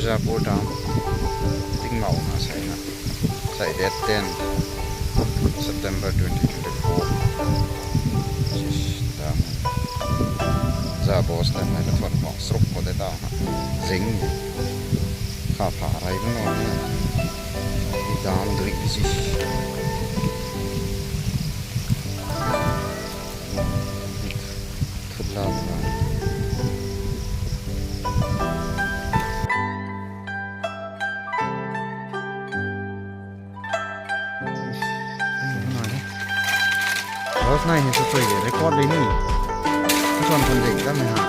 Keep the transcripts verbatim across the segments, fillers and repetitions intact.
Mirzapur Dam. Tingmau na sai na. Sai date ten September twenty twenty-four. Sis, dam. Za boss ta nai ka thuan khwang sruk khou de ta. Zing. Kha pha rai bun na. Dam dui sis. Thut la na. Boss nai hi sa chui de record de ni. Ka thuan thuan de ta me ha.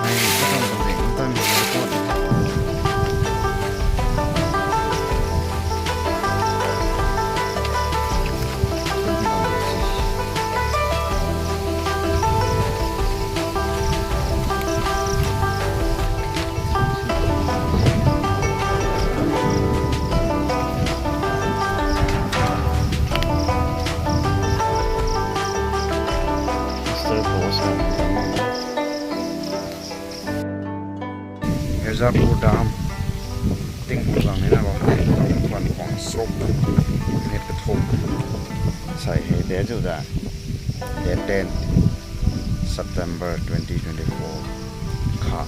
Nai hi ka thuan thuan de ta me record. Mister Boss. Mirzapur Dam. Tingmau lang ni na bam. Thuan khwang sruk. Minute kathum. Sai hei de zu da. Date ten September twenty twenty-four. Kha.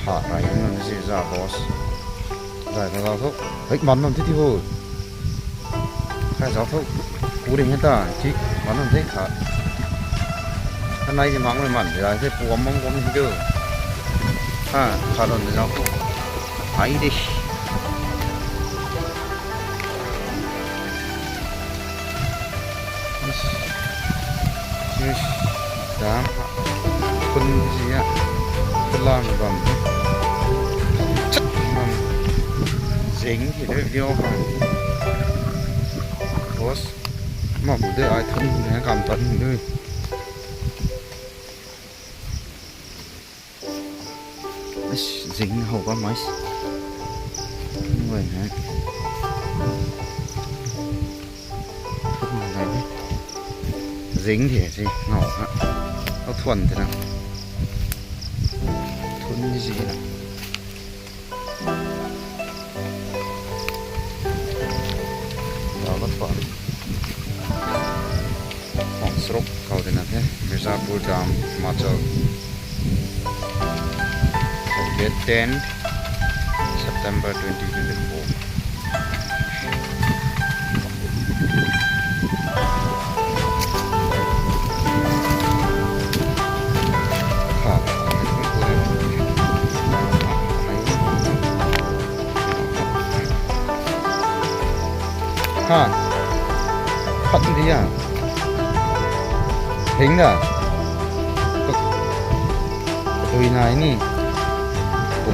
Pha rai na si za boss. Zai na zau thu. Hei, man nam ti ti ho. Khai zau thu. Ku ring ta. Ki man nam the kha. Kanai di mang mei man di lai the puam mang puam hi do. Ha, kha don di zau thu. Ai di. Yes. Yes. Dam. Khun zi a. Khun lang bam. Chak bam. Zing hi de video ha. Boss. Mam de ai thun ne kam tan de. Ish, zing hou bam mai. Ngoi he. Thut na lai de. Zing the si ngau ha. Au thuan the na. Thun ni zi na. Dau lat pa. Khwang sruk khou tina the. Mirzapur Dam, Himachal. Date ten September twenty twenty-four. Ha. Khat di a. Hing da. Tui nai ni.